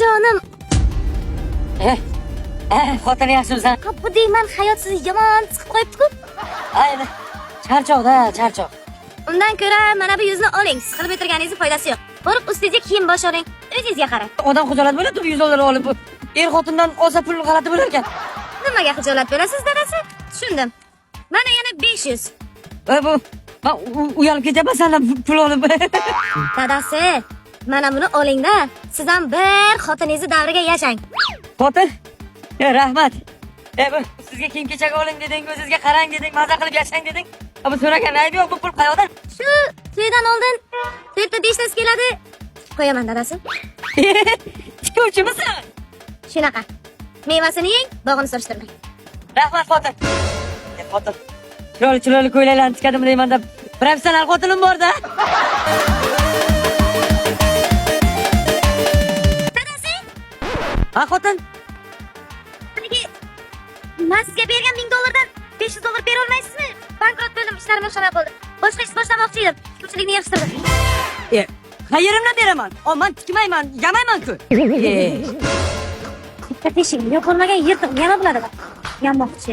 Jonim. Xotin, yaxshimisan? Bu deyman, hayot sizni yomon siqib qo'yibdi-ku. Ayni charchoqda, charchoq. Undan ko'ra mana bu yuzni oling. Siqilib o'tirganingizni foydasi yo'q. Borib ustingizga kiyim bosh oling. O'zingizga qarang. Odam xijolat bo'ladi bu 100 dollar olib. Er xotindan olsa pul g'alati bo'lar ekan. Nimaga xijolat bo'lasiz, dadasi? Tushundim. Mana yana 500. Bu man uyalib ketyapman sandan pul olib. Dadasi, mana buni olingda. Siz ham bir xotiningizni davriga yashang. Xotin, rahmat. Bu sizga kiyim kechak oling deding, o'zingizga qarang deding, maza qilib yashang deding. Bu so'ragan aybi yo'q, bu pul qayoqdan? Shu to'ydan oldin to'rtta beshtasi keladi. Qo'yaman, dadasi. Tikuvchimisan? Shunaqa. Mevasini yeng, bog'ini surishtirmang. Rahmat, xotin. Xotin. Chiroyli chiroyli ko'ylaklarni tikadimi deyman deb. Professional xotinim bor-da. Dadasi, Ha, xotin. haligi man sizga bergan 1000 dollardan 500 dollar bera olmaysizmi? Bankrot bo'ldim, ishlarim o'xshamay qoldi. Boshqa ish boshlamoqchi edim. Tikuvchilikni yig'ishtirdim. Qayerimdan beraman? O, man tikmayman, yamayman-ku. Bitta teshigini yopolmagan yirtiq yana biladi. Yamoqchi.